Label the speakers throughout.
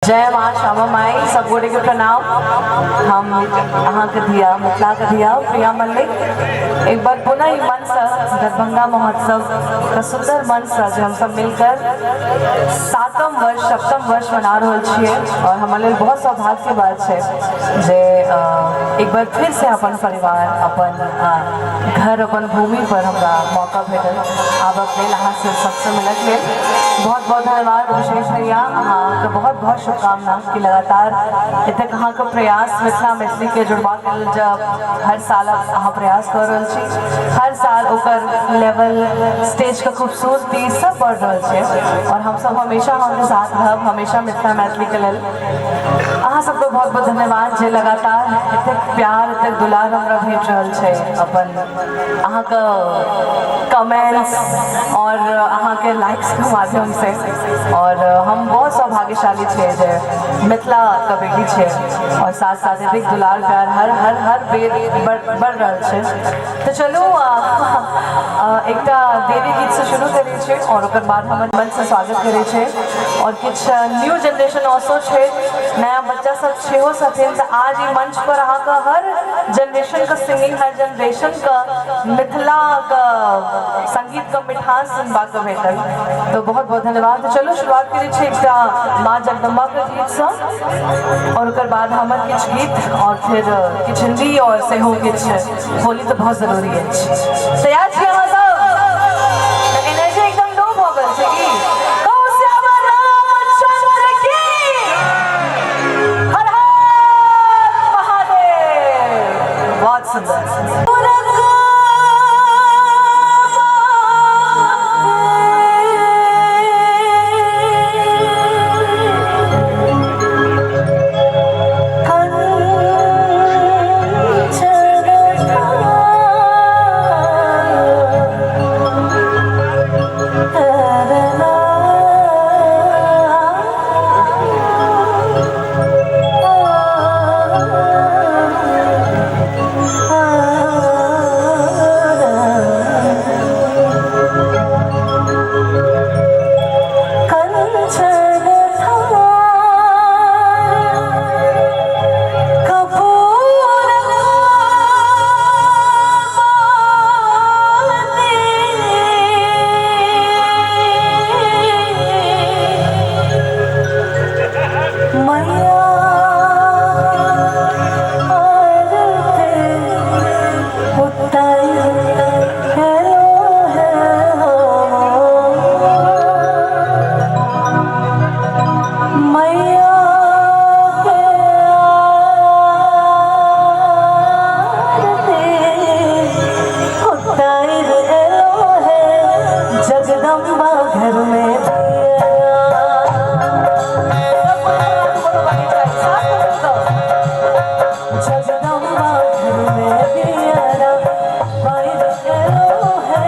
Speaker 1: जय माँ श्यामा माई। सब गोटे के प्रणाम। हम अहाँके धिया, मिथिलाके धिया प्रिया मल्लिक एक बार पुनः ई मंच से दरभंगा महोत्सव के सुंदर मंच से जे हम सब मिलकर सातम वर्ष सप्तम वर्ष मना रहल छियै और हमर लेल बहुत सौभाग्य के बात छै जे एक बार फिर से अपन परिवार, अपन घर, अपन भूमि पर हमरा मौका भेटल आबक लेल, अहाँ से सबसे मिलक लेल। बहुत बहुत धन्यवाद विशेष भैया, अहाँके बहुत बहुत शुभकामना कि लगातार एतेक अहाँके प्रयास मिथिला मैथिलीके जुड़बाक लेल जब हर साल अहाँ प्रयास कऽ रहल छी, हर साल ओकर लेवल, स्टेजके खूबसूरती सब बढ़ि रहल छै और हमसब हमेशा अहाँके साथ रहब, हमेशा मिथिला मैथिलीके लेल। अहाँ सबके बहुत बहुत धन्यवाद जे लगातार एतेक प्यार, एतेक दुलार हमरा भेट रहल छै अपन अहाँके कमेंट्स और अहाँके लाइक्सके माध्यमसँ। और हम बहुत सौभाग्यशाली छियै जे मिथिलाके बेटी छियै और साथ साथ एतेक दुलार प्यार हर हर हर बेर बढ़ रहल छै। तऽ चलू, एकटा देवी गीतसँ शुरू करै छियै और ओकर बाद हमर मंचसँ स्वागत करै छै और किछु न्यू जनरेशन ऑल्सो छै, नया बच्चा सब सेहो छथिन। तऽ आज ई मंच पर अहाँके हर जनरेशनके सिंगिंग, हर जनरेशनके मिथिलाके संगीतके मिठास सुनबाके भेटल। तऽ बहुत बहुत धन्यवाद। तऽ चलू, शुरुआत करै छी एकटा माँ जगदम्बाके गीतसँ और ओकर बाद हमर किछु गीत और फिर किछु हिंदी और सेहो किछु होली तऽ बहुत जरूरी अछि। तैयार छी अहाँ सब? एनर्जी एकदम लो भऽ गेल छै की? कहू श्यामा रामचंद्र की, हर हर महादेव। बहुत सुंदर। कंचन थार कपूर बाती, मैया आरती उतारि एलो हे हो, मैया के आरती उतारि एलो है, जगदम्बा घर में दिया। सब साथ में मिलकर। जगदम्बा घर में दिया बाहर एलो है,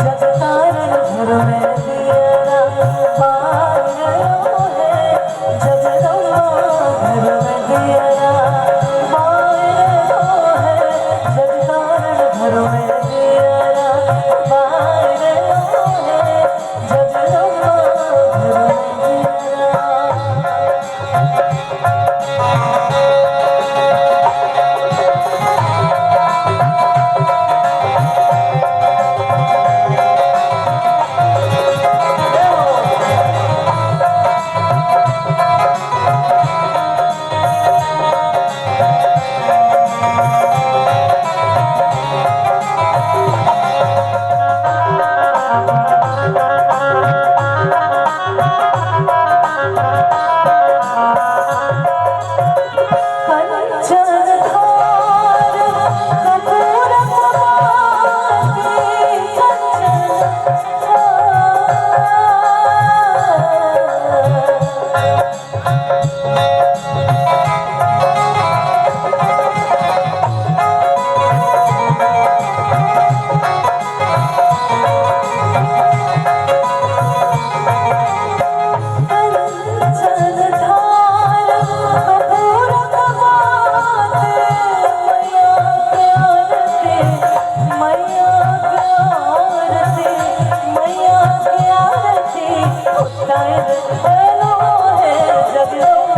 Speaker 1: जगतारण घर में दिया बाहर एलो है, जगदम्बा घर में दिया बाहर एलो है, जगतारण घर में दिया बाहर एलो है, जगदम्बा घर में दिया। कंचन थार कपूर बाती, कंचन थार। कंचन थार कपूर बाती, मैया के आरती, मैया के आरती, मैया के आरती उतार एलो है, जगदम्बा।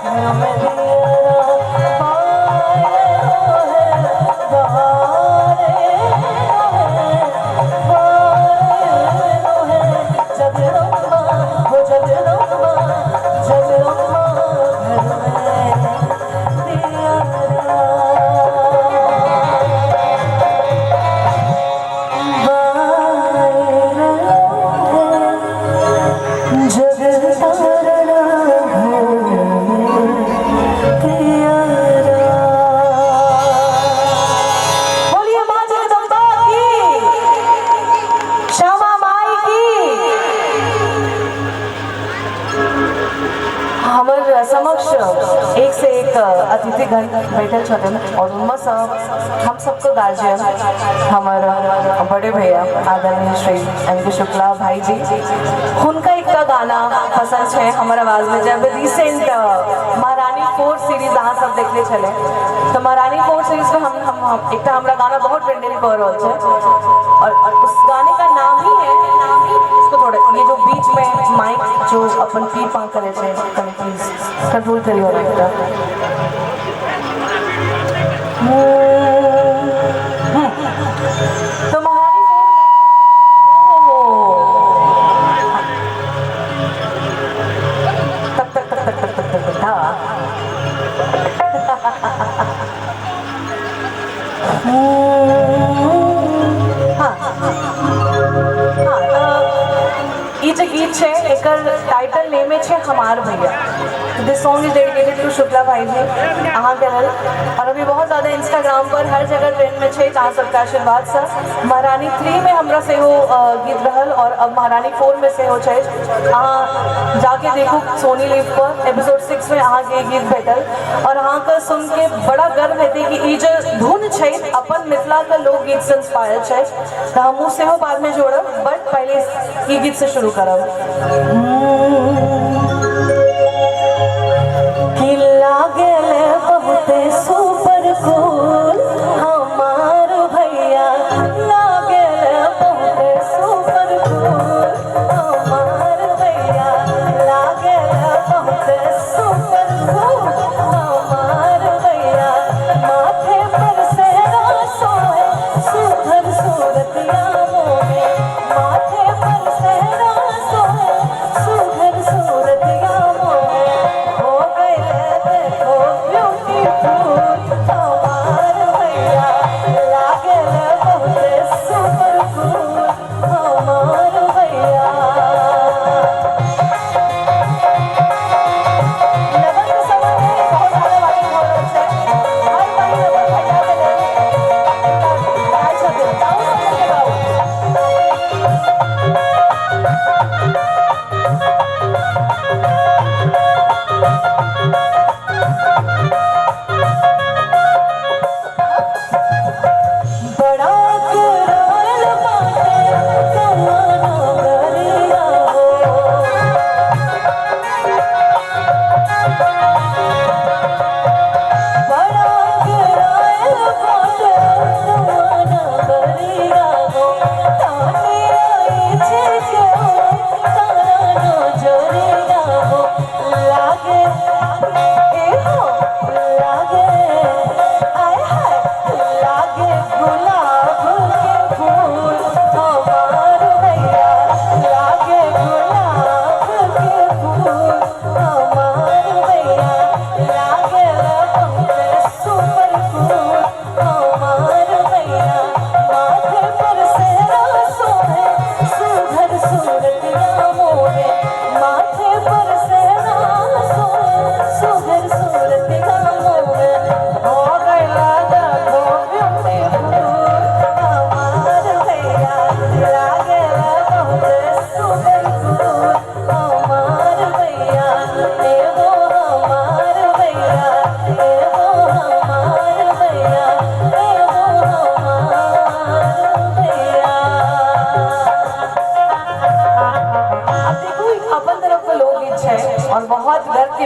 Speaker 1: घर में दियरा बारे है, बारे है, बारे है। जगदम्बा हो जगदम्बा, जगदम्बा घर में दियरा बारे है, जगतारण घर में दियरा। बोलिए माँ जगदम्बा की, श्यामा माई की। हमर समक्ष एक से एक अतिथिगण बैठल छथिन और उनमें से हम सबके गार्जियन हमर बड़े भैया आदरणीय श्री एम के शुक्ला भाई जी, हुनका एकटा गाना पसंद छै हमर आवाज में। जब रिसेंट महारानी 4 सीरीज अहाँ सब देखले छलै, तऽ महारानी 4 सीरीज में हम एकटा हमरा गाना बहुत ट्रेंडिंग कऽ रहल छै और उस गाने का नाम ही है, इसको थोड़ा ये जो बीच में माइक जो अपन पी पा करे छै, कनि प्लीज कंट्रोल करियो ने एकटा। तो महारानी ओ तक तक तक तक तक तक तक तक। हाँ हाँ हाँ, तऽ ई जे गीत छै एकर टाइटल नेमे छै हमार भैया। This song is dedicated to Shukla भाईजी, अहाँके लेल। और अभी बहुत ज़्यादा इंस्टाग्राम पर हर जगह ट्रेंड में छै, अहाँ सबके आशीर्वादसँ। महारानी 3 में हमरा सेहो गीत रहल और अब महारानी 4 में सेहो छै। अहाँ जाके देखू सोनी लिव पर एपिसोड 6 में अहाँके ई गीत भेटल और अहाँके सुन के बड़ा गर्व हेतै कि ई जे धुन छै अपन मिथिलाके लोकगीत से इंस्पायर छै। तऽ हमहूँ सेहो बादमे जोड़ब, बट पहिले ई गीत से शुरू करब। कि लागल बहुते सुपर कूल हमार भैया, लागल बहुते सुपर कूल हमार भैया, लागल बहुते सुपर कूल हमार भैया। माथे पर सेहरा सोहे, सुघर सूरतिया मोहे, माथे पर सेहरा सोहे,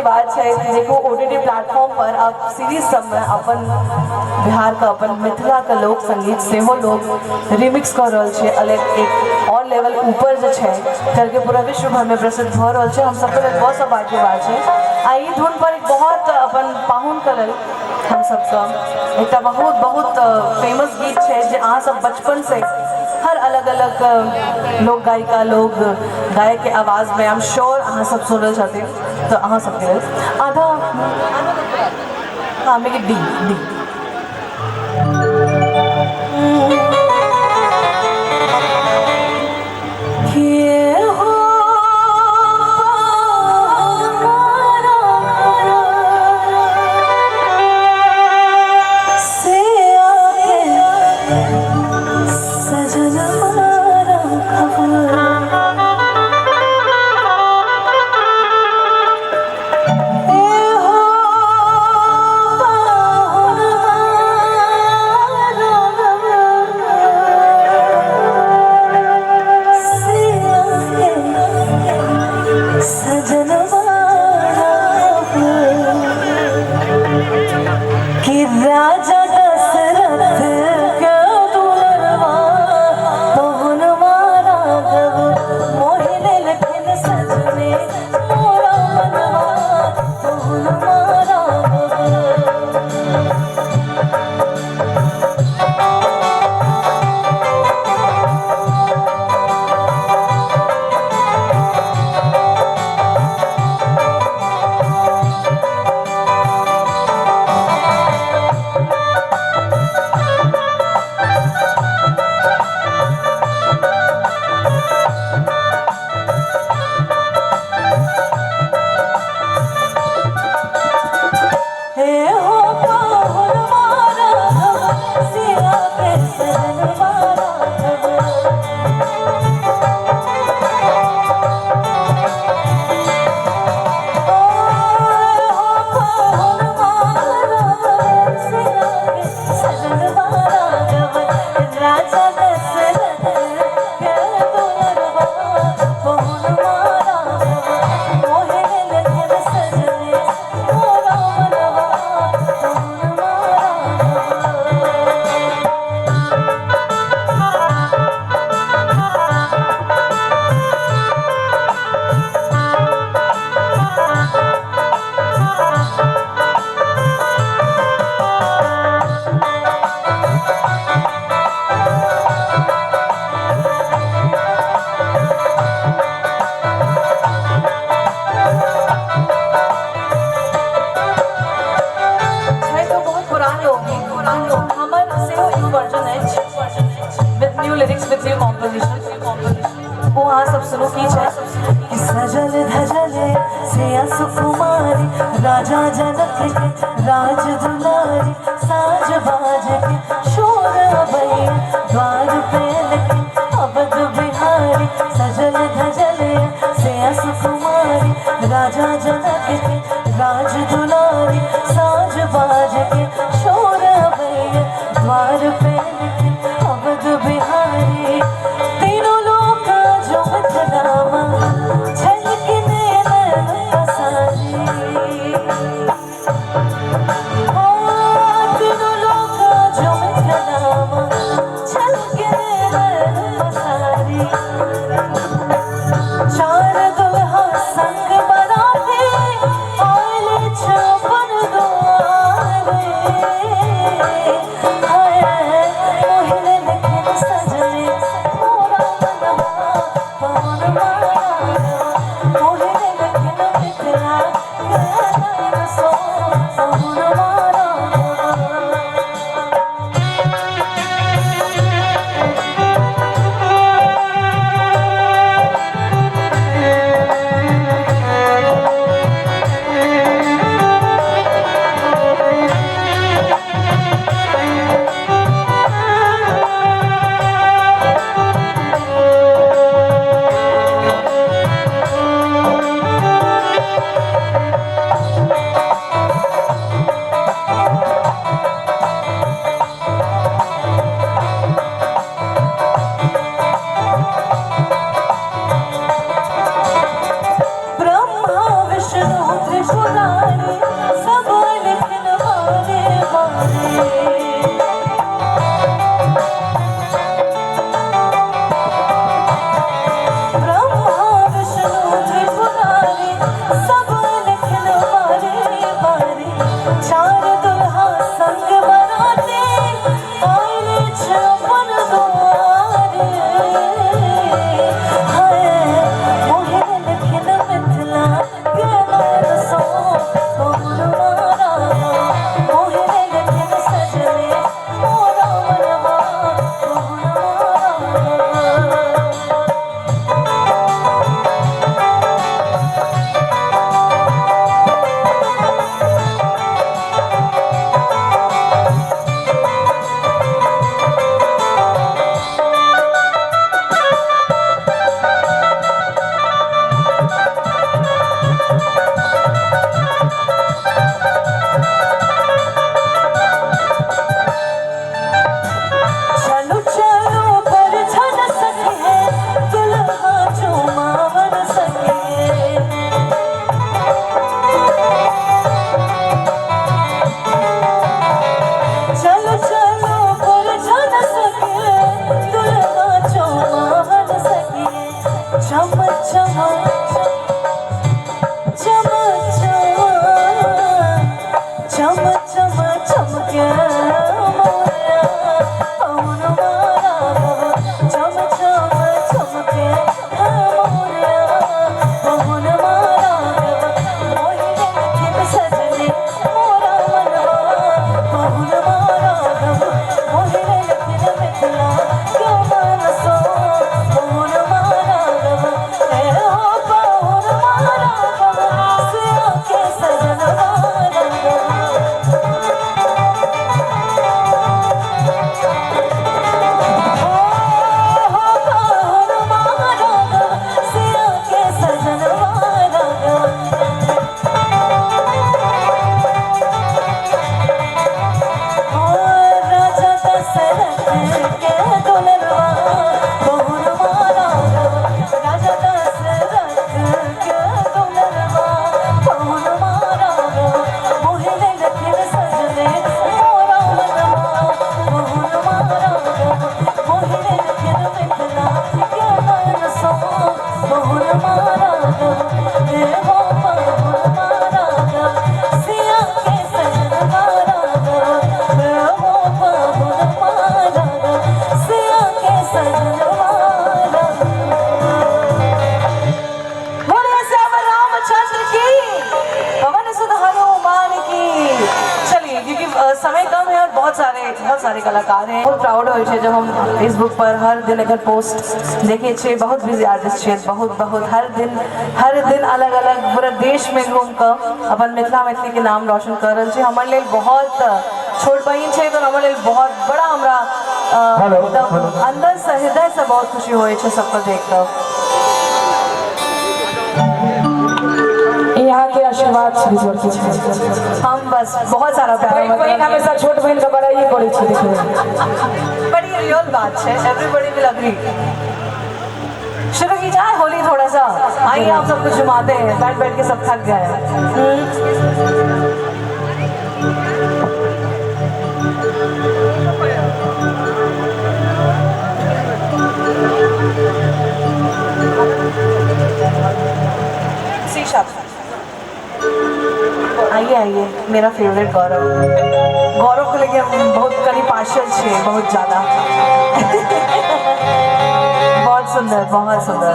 Speaker 1: बात छै कि देखू ओटीटी प्लेटफॉर्म पर आब सीरीज सबमे अपन बिहारके, अपन मिथिलाके लोक संगीत सेहो लोक रिमिक्स कऽ रहल छै। अलग एक और लेवल ऊपर जे छै करके पूरा विश्व भरमे प्रसिद्ध भऽ रहल छै। हम सबके लेल बहुत सौभाग्यके बात छै। आ ई धुन पर एक बहुत अपन पाहुनके लेल हम सबके एकटा बहुत बहुत फेमस गीत छै, जे अहाँ सब बचपनसँ हर अलग अलग लोक गायिका, लोक गायकके आवाजमे I am sure अहाँ सब सुनल छथिन। तऽ अहाँ सबके लेल आधा, हाँ, मेक it D D. हो से आके सजन मारा खबर ए हो पाहुन मारा से आके सजन मारा कि राजा दशरथ के दुलरवा पहुनवा राघव मोहि लेलखिन सजने मोरा मनवा पहुनवा राघव। हे हो पाहुन राघव सिया के सजनवा राघव। ओ हो पाहुन राघव सिया के सजनवा राघव राजा दशरथ के दुलरवा पहुनवा राघव मोहि लेलखिन सजने मोरा मनवा पहुनवा राघव। छै तऽ बहुत पुरान लोकगीत, हमर सेहो एक वर्जन अछि with new lyrics, with new composition. ओ अहाँ सब सुनू की छै कि सजल धजल सिया सुकुमारी राजा जनक के राज दुलारी साज बाज के शोर अबैया द्वार पे लखे अवध बिहारी। सजल धजल सिया सुकुमारी राजा जनक के राज दुलारी साज बाज के शोर अबैया द्वार पे लखे अवध बिहारी। तीनों लोक जो मिथिलामा छलके नैन पसारी, ओ तीनों लोक जो मिथिलामा छलके नैन पसारी। चार दुल्हा संग बराती आइले छपन द्वारे, हाय मोहि लेलखिन सजने मोरा मनवा पहुनवा राघव मोहि लेलखिन मिथिला के सो पहुनवा। समय कम है और बहुत सारे कलाकार हैं। बहुत प्राउड होइ छै जब हम फेसबुक पर हर दिन एकर पोस्ट देखै छियै। बहुत बिजी आर्टिस्ट छियै, बहुत बहुत, हर दिन, हर दिन अलग अलग पूरा देश में घूम कऽ अपन मिथिला मैथिली के नाम रोशन कर रहल छै। हमर लेल बहुत छोट बहिन छै, तऽ हमर लेल बहुत बड़ा हमरा
Speaker 2: हेलो,
Speaker 1: एकदम
Speaker 2: हेलो।
Speaker 1: अंदर से, हृदय से बहुत खुशी होइ छै सबके देख कऽ।
Speaker 3: यहाँ के आशीर्वाद छै, ईश्वर के छै।
Speaker 1: हम बस बहुत सारा प्यार।
Speaker 3: पैघ बहिन हमेशा छोट बहिन के बड़ाई करै छै, देखियौ।
Speaker 1: बड़ी रियल बात है, एवरीबॉडी will agree. शुरू की जाए होली थोड़ा सा? आइए, आप सबको झुमाते हैं। बैठ बैठ के सब थक गए हैं। C sharp. आइए, आइए, मेरा फेवरेट गौरव। गौरव को लेके हम बहुत कनी पार्शियल छियै, बहुत ज़्यादा। बहुत सुंदर, बहुत सुंदर।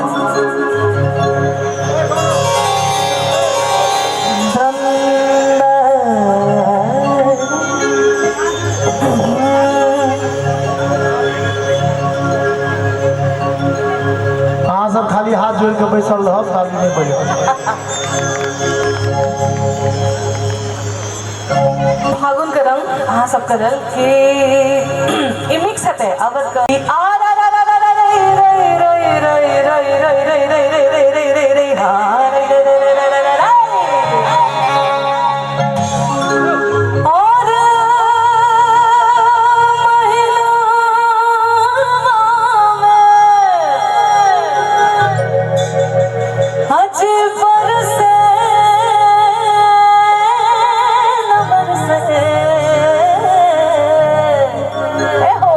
Speaker 2: अहाँ सब खाली हाथ जोड़ के बैसल रहब, ताली नहीं बजाउ।
Speaker 1: फागुन के रंग अहाँ सब करल कि ई मिक्स हेतै अवध के आ रा रा रा रा रा रे रे रे रे रे रे रे रे रे रे रे रे रे हा रे रे रे रे रे रे रे और महिलावा में हज बरसे न बरसे ए हो।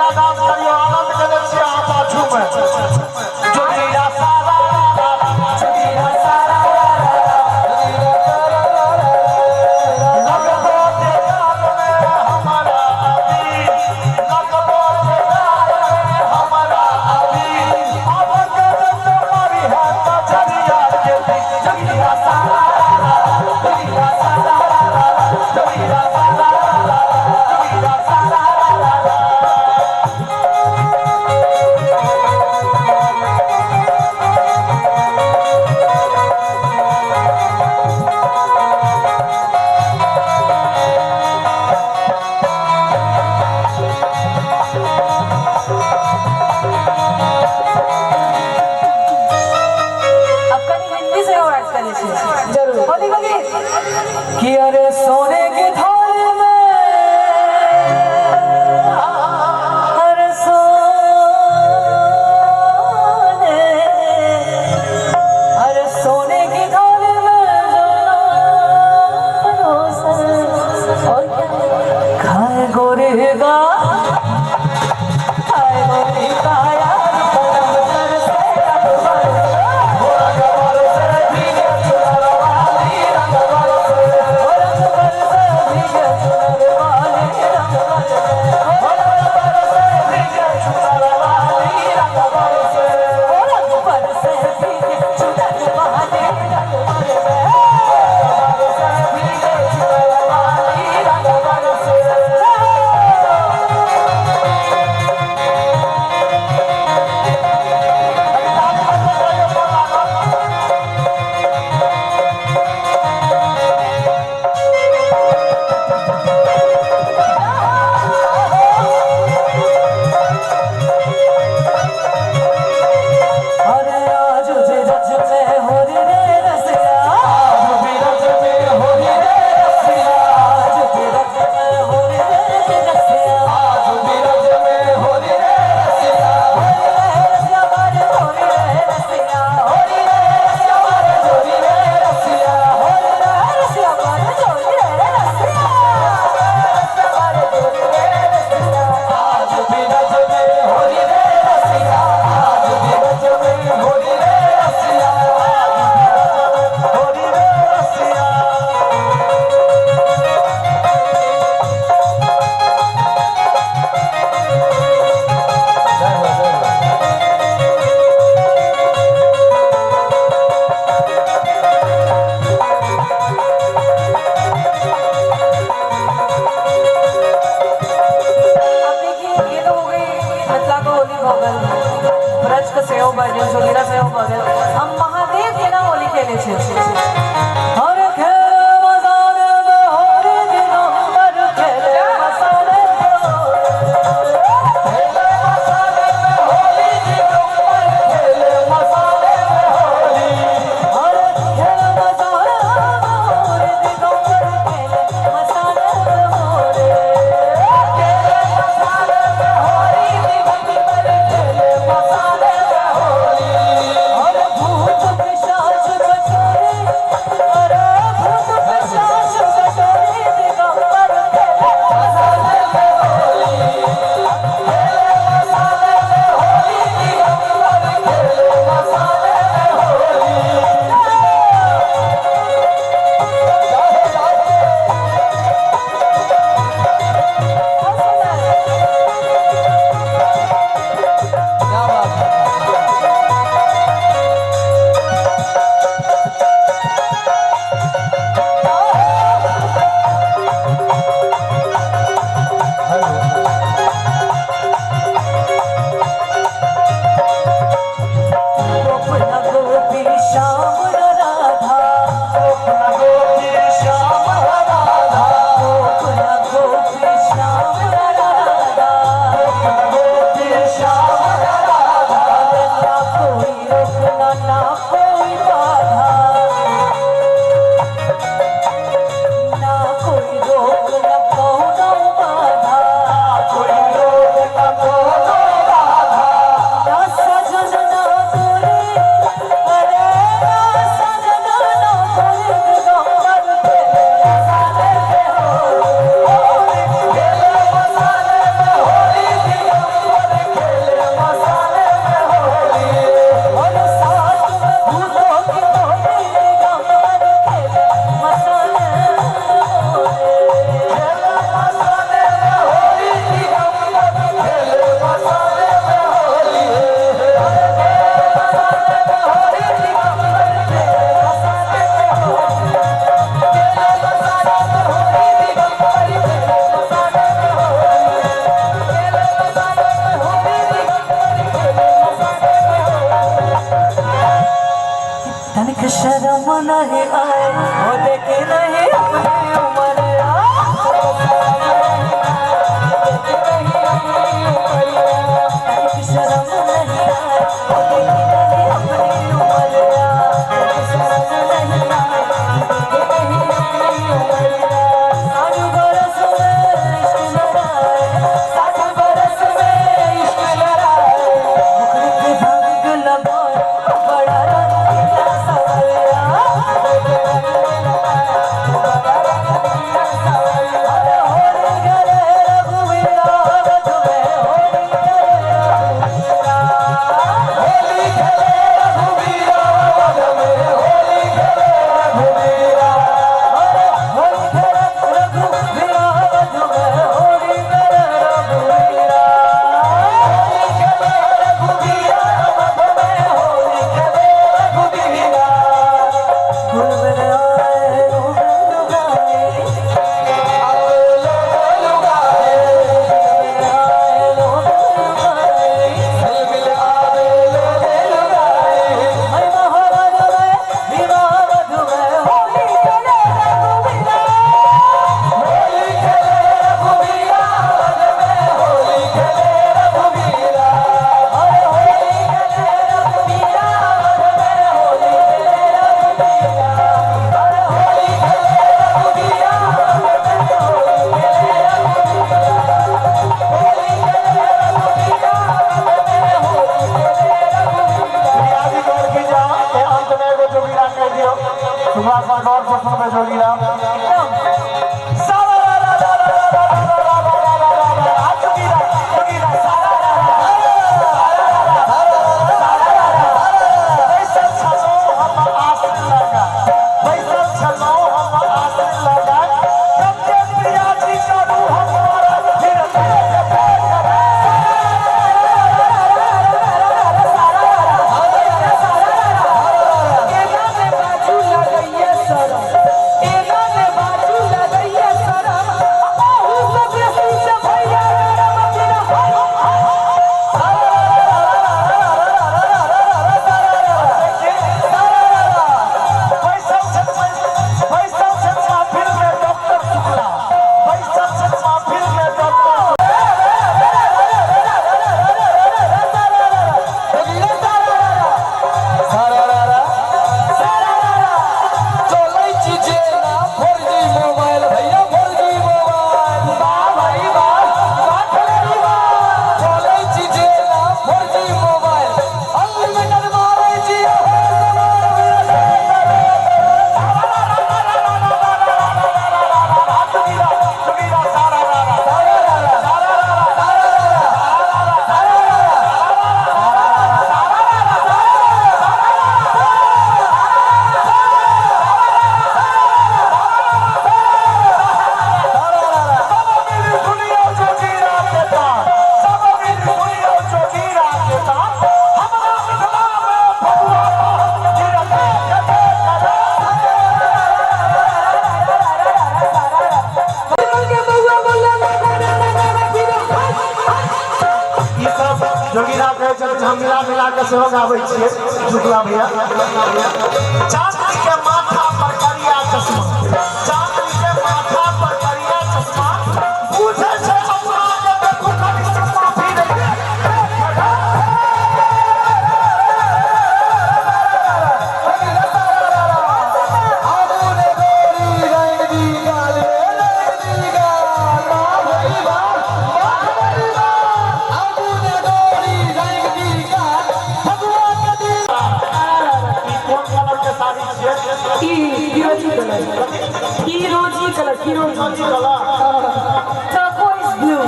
Speaker 2: अहिना डांस करियो, आनंद केने छी अहाँ पाछू में। जोगिया सारा रा रा, जोगिया सारा रा रा, लगबो के गाल में हमारा अबीर, लगबो के गाल में हमारा अबीर, अब के तुम्हारी है नजरिया के बीच। जोगिया सारा रा रा, जोगिया सारा रा रा, जोगिया सारा रा रा, जोगिया सारा रा रा।
Speaker 1: अब कनी हिंदी से और ऐड करे छी।
Speaker 3: जरूर।
Speaker 1: होली को गीत कि अरे सोने के थाल में, अरे सोने, अरे सोने के थाल में जो परोसन, और क्या खाए गोरेगा, खाए गोरी का यार परम तर से रंग बरसे। ओ रंग बरसे भीगे चुनर वाली रंग बरसे, ओ रंग बरसे भीगे चुनर वाली रंग बरसे, ओ रंग बरसे भीगे चुनर वाली रंग बरसे, बरसे भीगे चुनर वाली रंग बरसे। अरे आज जे रज में होरी रे रसिया,
Speaker 2: आज बिरज में होरी रे रसिया,
Speaker 1: आज जे रज में होरी रे रसिया,
Speaker 2: आज बिरज में होरी रे रसिया,
Speaker 1: होरी रे रसिया बारे होरी रे रसिया,
Speaker 2: होरी रे रसिया मारे जोरी रे रसिया,
Speaker 1: होरी रे रसिया बारे जोरी रे रसिया, रसिया बारे जोरी रे रसिया।
Speaker 2: आज बिरज में होरी रे रसिया, आज बिरज में होरी रे रसिया, आज बिरज में होरी रे रसिया। जय हो, जय हो।
Speaker 1: अब देखिए ये तो हो गई मिथिला को होली भऽ गेल, ब्रज के सेहो भऽ गेल, जोगिरा सेहो भऽ गेल। हम महादेव केना होली खेले छै। हर खेल मसाने में होली दिगंबर, खेले मसाने में
Speaker 2: खेले मसाले में होली दिगंबर, खेले मसाले में होली,
Speaker 1: हर खेल मसाने में होली दिगंबर, खेले मसाने में होली,
Speaker 2: खेले मसाले में होली दिगंबर, खेले मसाले में होली।
Speaker 1: और भूत पिशाच कचोरी, तनिक शर्म नहीं आए, वो देखे नहीं अपनी उमरिया। तनिक शर्म नहीं आए, वो देखे नहीं अपनी उमरिया। तनिक शर्म नहीं आए, देखे नहीं अपनी उमरिया। 60 बरस में इश्क लड़ाए, 60 बरस में इश्क लड़ाए, मुखड़े पे रंग लगाए, बड़ा रंगीला सवरिया। अरे होली खेले रघुवीरा अवध में, होली खेले रघुवीरा।
Speaker 2: होली खेले रघुवीरा अवध में, होली खेले रघुवीरा।
Speaker 1: अरे होली खेले रघुवीरा अवध में, होली खेले रघुवीरा।
Speaker 2: होली खेले रघुवीरा अवध में, होली खेले रघुवीरा।
Speaker 1: घुल मिल आए लोग लुगाए,
Speaker 2: आवे लोग लुगाए,
Speaker 1: मिल आए लोग लुगाए,
Speaker 2: मिल मिल आवे लोग लुगाए।
Speaker 1: मैं महाराजा में वीरा अवध में, होली खेले रघुवीरा।
Speaker 2: होली खेले रघुवीरा अवध में, होली खेले रघुवीरा।
Speaker 1: अरे होली खेले रघुवीरा अवध में, होली खेले रघुवीरा। अरे
Speaker 2: होली खेले रघुवीरा अवध में, होली खेले रघुवीरा। होली खेले रघुवीरा अवध में, होली खेले रघुवीरा।
Speaker 4: प्रियाजी गौर की जा ए अंत में एगो जोगीरा कह दियो, सुभाष गौर से सुनबे जोगीरा। सारा रा रा रा रा रा रा रा रा रा रा रा रा आ जोगीरा जोगीरा सारा रा रा बैसल छलौं हम आस लगा, बैसल छलौं हम आस लगा, कब जे प्रियाजी करू हमारा फिर
Speaker 3: एना में बाजू लगैया सरम, एना में बाजू लगैया सरम, अहू सब बेसी से भैया गरम बिना।
Speaker 4: बैसल बैसल छल महफिल में डॉक्टर शुक्ला, बैसल छल महफिल में डॉक्टर।
Speaker 2: सारा रा रा चलै छी जेना 4G mobile भैया, 4G mobile.
Speaker 3: वाह भाई वाह, वाह खिलाड़ी वाह।
Speaker 2: चलै छी जेना 4G mobile, unlimited मारै छी हो सवार
Speaker 4: जोगीरा जोगीरा सारा रा रा
Speaker 2: सारा रा रा
Speaker 4: सारा रा रा
Speaker 2: सारा रा रा सारा रा रा।
Speaker 4: सब मिली सुनियो जोगीरा के तान, सब मिली सुनियो जोगीरा के तान, हमरा मिथिला में फगुआ गिरते खेते करे।
Speaker 3: के बउआ बोला ना ना ना ना ना बिना।
Speaker 4: ई सब जोगीरा कहै छथिन, हम मिला मिला के सेहो गाबै छियै। शुक्ला भैया, चांदनी के माथा पर करिया चश्मा, चांदनी के माथा पर करिया चश्मा, बुझै छै अपना के देखू खाली चश्मा फिरै।
Speaker 2: आबू ने गोरी रंग दी गाल, रंग दी गाल, वाह भाई वाह, वाह भाई वाह। आबू ने गोरी रंग दी गाल, फगुआ के दी।
Speaker 4: ई कोन कलर के साड़ी छियै?
Speaker 3: ई फिरोजी कलर, फिरोजी कलर, फिरोजी
Speaker 4: कलर,
Speaker 1: टर्कोइज ब्लू।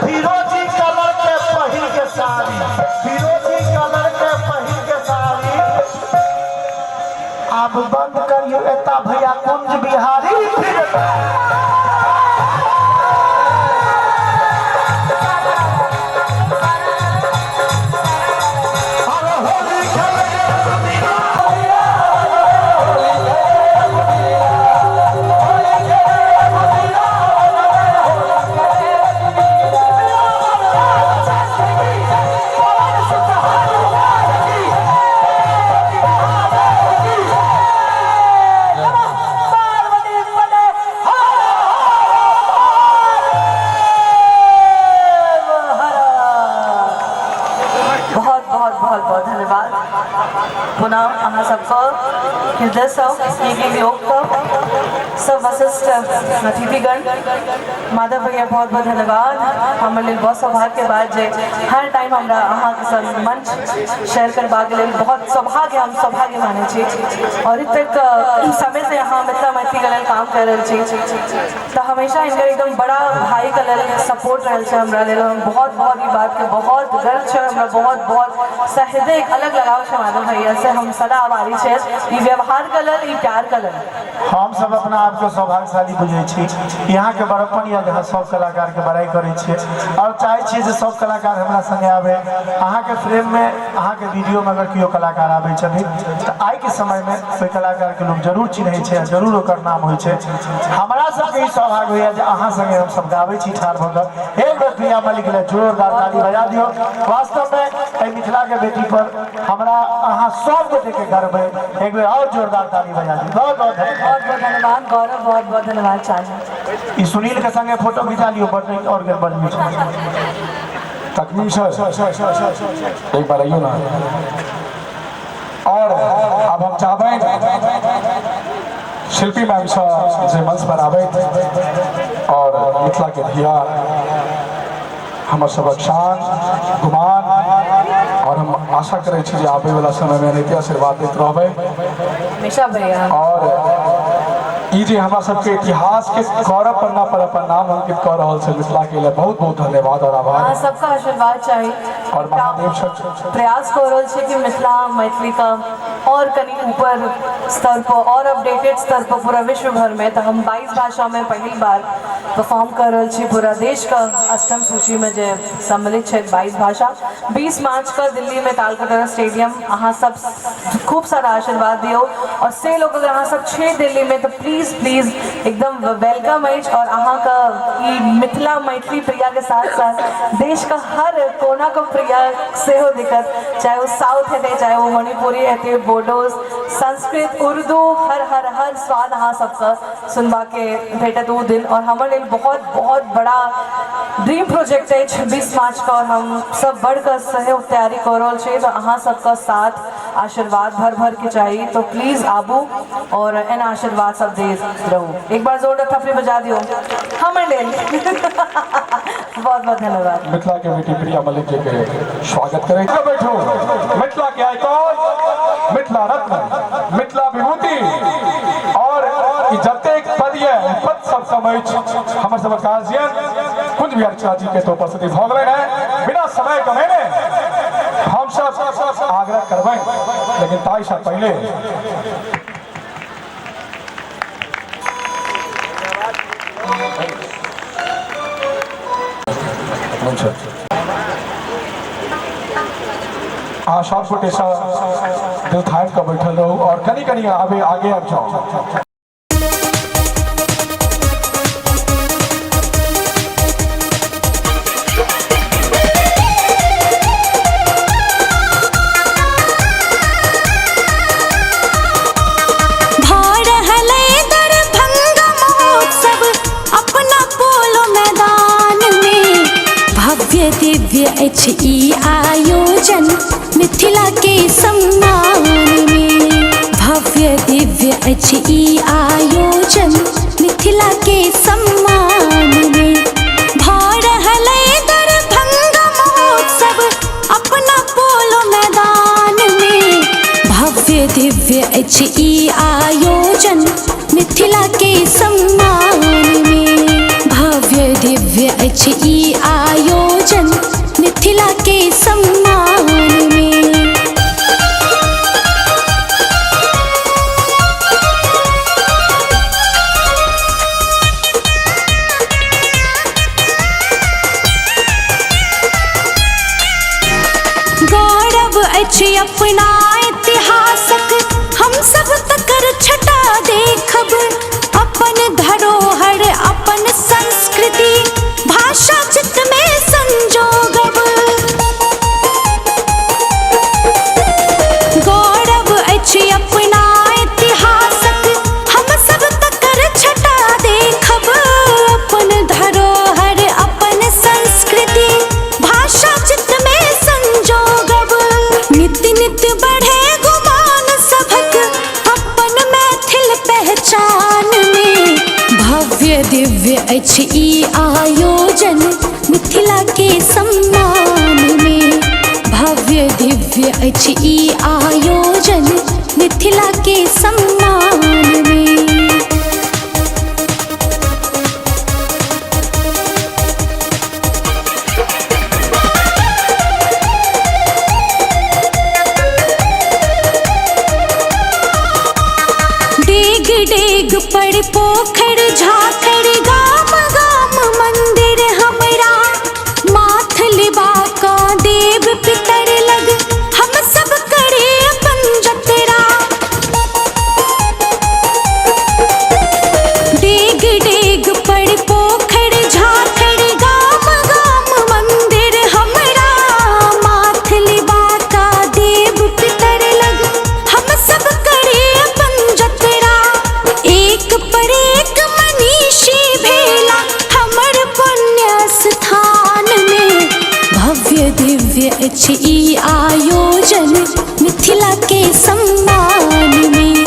Speaker 4: फिरोजी कलर के पहिर के साड़ी, फिरोजी कलर के पहिर के साड़ी। आब बंद करियो एता भैया कुंज बिहारी फिर। अरे होली खेले रघुवीरा,
Speaker 3: होली
Speaker 1: अहाँ सबके हृदयसँ एक एक लोकके सब वशिष्ठ अतिथिगण माधव भैया बहुत बहुत धन्यवाद। हमर लेल बहुत सौभाग्यके बात जे हर टाइम हमरा अहाँके संग मंच शेयर करबाक लेल बहुत सौभाग्य, हम सौभाग्य मानै छी। और एतेक समय से अहाँ मिथिला मैथिलीके लेल काम कर रहल छी तऽ हमेशा हिनकर एकदम बड़ा भाईके लेल सपोर्ट रहल छै हमरा लेल। हम बहुत बहुत ई बातके बहुत गर्व छै, हमरा बहुत बहुत सहृदय एक अलग लगाव छै माधव भैया से। हम सदा आभारी छै ई व्यवहारके लेल, ई प्यारके लेल।
Speaker 4: हम सब अपना आपके सौभाग्यशाली बुझै छी। यहाँके बड़प्पन यऽ जे अहाँ सब कलाकारके बड़ाइ करै छियै आओर चाहै छियै जे सब कलाकार हमरा संगे आबै। अहाँके फ्रेममे, अहाँके वीडियोमे अगर केओ कलाकार आबै छथिन तऽ आइके समयमे ओहि कलाकारके लोक जरूर चिन्है छै आ जरूर ओकर नाम होइ छै। हमरा सबके ई सौभाग्य होइए जे अहाँ संगे हमसब गाबै छी ठाढ़ भऽ कऽ। एक बेर प्रिया मल्लिक लए जोरदार ताली बजा दियौ। वास्तवमे एहि मिथिलाके बेटी पर हमरा अहाँ सब गोटेके गर्व है। एक बेर और जोरदार ताली बजा दी। बहुत बहुत धन्यवाद।
Speaker 1: बहुत बहुत धन्यवाद गौरव, बहुत बहुत धन्यवाद चाची।
Speaker 4: ई सुनील के संगे फोटो घिचा लियो, बड़ नीक और गड़बड़ नहीं छै।
Speaker 2: तकमीम सर एक बार आइयो ना। और अब हम चाहबै शिल्पी मैम से जे मंच पर आबैत और मिथिला के धिया, हमर सबक शान गुमान, और हम आशा करै छी जे आबै वाला समय में एनाहिते आशीर्वाद दैत रहबै।
Speaker 1: हमेशा भैया।
Speaker 2: और ई जे हमरा सबके इतिहास के गौरव पन्ना पर अपन नाम अंकित कऽ रहल छै, मिथिला के लिए बहुत बहुत धन्यवाद और आभार।
Speaker 1: अहाँ सबका आशीर्वाद चाही।
Speaker 2: और महादेव सब
Speaker 1: प्रयास कऽ रहल छी कि मिथिला मैथिली का और कनि ऊपर स्तर पर और अपडेटेड स्तर पर पूरा विश्व भर में। तऽ हम 22 भाषा में पहिल बार परफॉर्म कर रहल छी। पूरा देश का अष्टम सूची में जे सम्मिलित छै 22 भाषा। 20 मार्च का दिल्ली में तालकटोरा स्टेडियम, अहाँ सब खूब सारा आशीर्वाद दियौ। और से लोग अगर अहाँ सब छे दिल्ली में तो प्लीज प्लीज एकदम welcome अछि। और अहाँ का ई मिथिला मैथिली प्रिया के साथ साथ देश का हर कोना को प्रिया सेहो दिक्कत, चाहे वो साउथ हेतै, चाहे वो मणिपुरी हेतै, बोडोस, संस्कृत, उर्दू, हर हर हर स्वाद अहाँ सबके सुनबाके भेटत ओ दिन। और हमर लेल बहुत बहुत बड़ा ड्रीम प्रोजेक्ट अछि 20 मार्च का और हम सब बढ़कर सेहो तैयारी कऽ रहल छी। तऽ अहाँ सबके साथ आशीर्वाद भर भर के चाही, तो प्लीज आबू और एना आशीर्वाद सब दैत रहू। एक बार जोरदार थपड़ी बजा दियौ हमर लेल। बहुत बहुत धन्यवाद।
Speaker 2: मिथिला के बेटी प्रिया मल्लिक जी के स्वागत करें। बैठो मिथिला के आइकॉन, मिथिला रत्न, मिथिला विभूति और ई जतेक पद ये पद सब समझ हमर सब गार्जियन कुंज बिहारी चाची के तो उपस्थिति भऽ गेलनि है। बिना समय कमेने हम सब आग्रह करबै, लेकिन ताहि से पहिले अहाँ सब गोटे सँ दिल थामि कऽ बैठल रहू और कनि कनि आबे आगे आबि जाउ।
Speaker 5: भऽ रहलै दरभंगा महोत्सव अपना पोलो मैदान में। भव्य दिव्य अछि ई आयोजन मिथिला के सम्मान में। भव्य दिव्य अछि ई आयोजन मिथिला के सम्मान में। भऽ रहलै दरभंगा महोत्सव अपना पोलो मैदान में। भव्य दिव्य अछि ई आयोजन मिथिला के सम्मान में। भव्य दिव्य अछि ई आयोजन मिथिला के सम्मान में। गौरव अछि अपना इतिहासक, हम सब तकर छटा देखब। अपन धरोहर, अपन संस्कृति, भाषा चित्त में संजोगब। गौरव अछि अपना इतिहासक, हम सब तकर छटा देखब। अपन धरोहर, अपन संस्कृति, भाषा चित्त में संजोगब। नित नित बढ़े गुमान सब अछि ई आयोजन मिथिला के सम्मान में। भव्य दिव्य अछि ई आयोजन मिथिला के सम्मान में। डेग डेग पर पोखर झाखर गाम गाम मंदिर हमरा, माथ लिबा का देव पितर लग हम सब करे अपन जतरा। डेग डेग पर पोखर झाखर गाम गाम मंदिर हमरा, माथ लिबा का देव पितर लग हम सब करे अपन जतरा। एक पर एक मनीषी भेला हमर पुण्य स्थान में। भव्य दिव्य अछि ई आयोजन मिथिला के सम्मान में।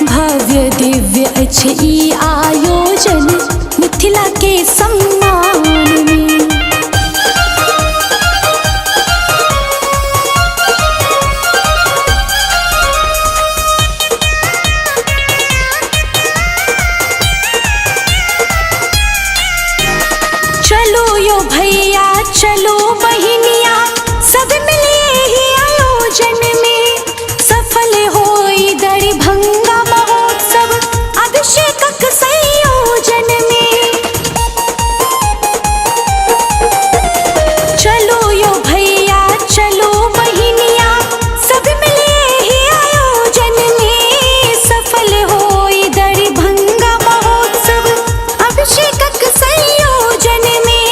Speaker 5: भव्य दिव्य अछि ई आयोजन मिथिला के सम्मान में। चलो यो भैया चलो बहिनिया, सब मिले ही आयोजन में। सफल होई दरभंगा महोत्सव अभिषेकक संयोजन में। चलो यो भैया चलो बहिनिया, सब मिले ही आयोजन में। सफल होई दरभंगा महोत्सव अभिषेकक संयोजन में।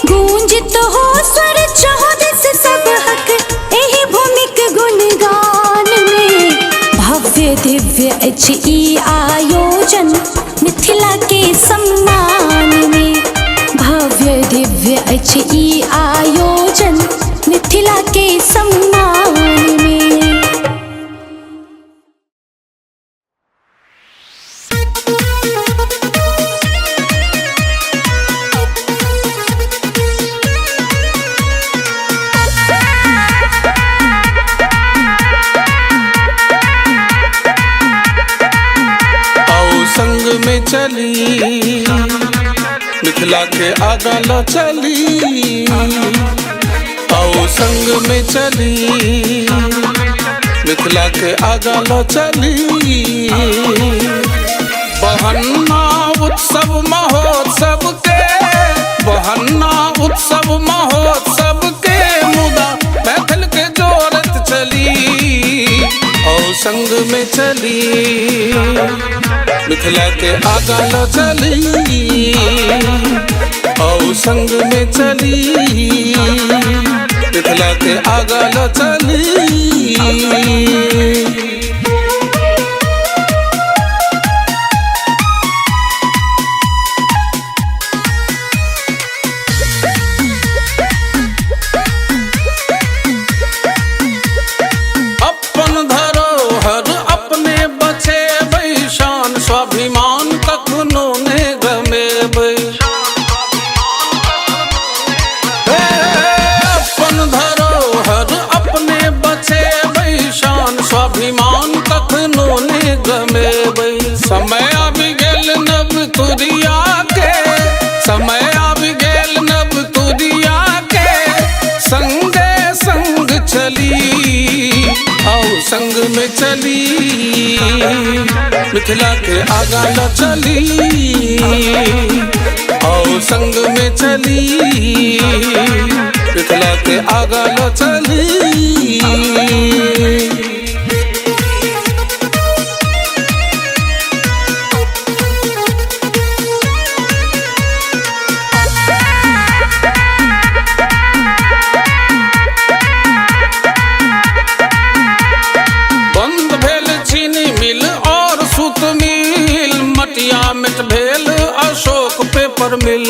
Speaker 5: गूंजित हो स्वर चौदिस सब हक एहि भूमिक गुणगान में। भव्य दिव्य अछि ई आयोजन मिथिला के सम्मान में। भव्य दिव्य अछि ई आयोजन मिथिला के सम्मान में।
Speaker 6: आओ संग में चली, मिथिला के आगा ल चली। आओ संग में चली, मिथिला के आगा ल चली। बहन्ना उत्सव महोत्सव के, बहन्ना उत्सव महोत्सव के, मुदा मैथिल के जोरत चली। आओ संग में चली, मिथिला के आगा ल चली। आओ संग में चली, मिथिला के आगा ल चली। अपन धरोहर अपने बचेबै, शान स्वाभिमान कखनो ने गमेबै। हे, अपन धरोहर अपने बचेबै, शान स्वाभिमान कखनो ने गमेबै। समय आबि गेल नव तुरिया के, समय आबि गेल नव तुरिया के, संगे संग चली। आओ संग में चली, मिथिला के आगा ल चली। आओ संग में चली, मिथिला के आगा ल चली। बंद भेल चीनी मिल और सूत मिल, मटिया मिट भेल अशोक पेपर मिल।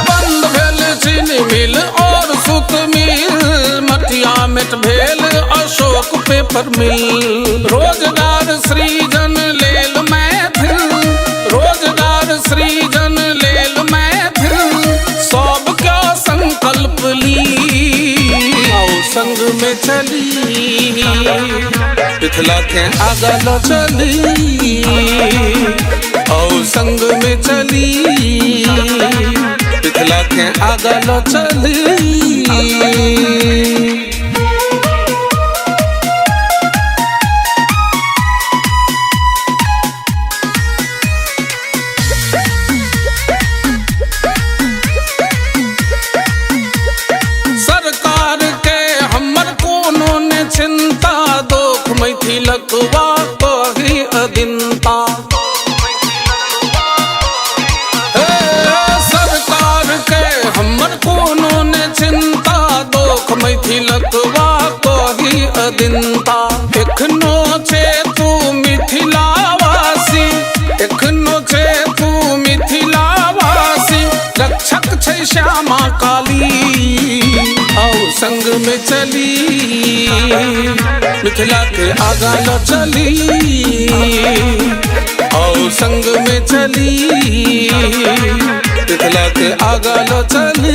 Speaker 6: बंद भेल चीनी मिल और सूत मिल, मटिया मिट भेल अशोक पेपर मिल। रोजगार सृजन लेल चली, मिथिला के आगा ल चली, औ संग में चली, मिथिला के आगा ल चली। सरकार के हमर कोनो ने चिंता, दोख मैथिलक वा कही अदिनता। हे, सरकार के हमर कोनो ने चिंता, दोख मैथिलक वा कही अदिनता। एखनो छे तू मिथिलावासी, एखनो छे तू मिथिलावासी, रक्षक छै श्यामा काली, औ संग में चली, मिथिला के आगा ल चली, औ संग में चली, मिथिला के आगा ल चली।